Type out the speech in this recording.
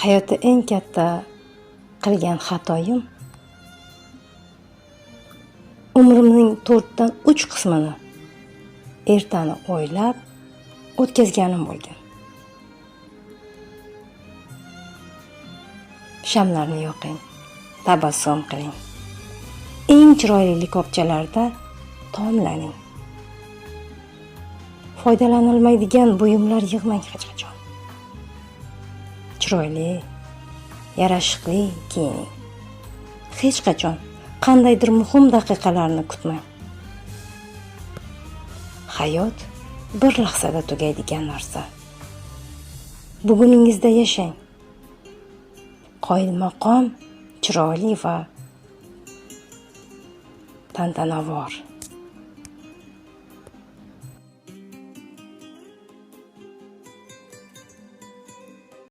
Hayotda eng katta qilgan xatoyim umrimning 4dan 3 qismini ertani o'ylab o'tkazganim bo'lgan. Shamlarni yoqing, tabassum qiling. Eng chiroyli likopchalarda taomlaning. Foydalanilmaydigan buyumlar yig'mang hech qachon. Chiroyli, yarashiqli kiyining. Hech qachon qandaydir muhim daqiqalarni kutmang. Hayot bir lahzada tugaydigan narsa. Buguningizda yashang. Qoyilmaqom, chiroyli va tantanavor.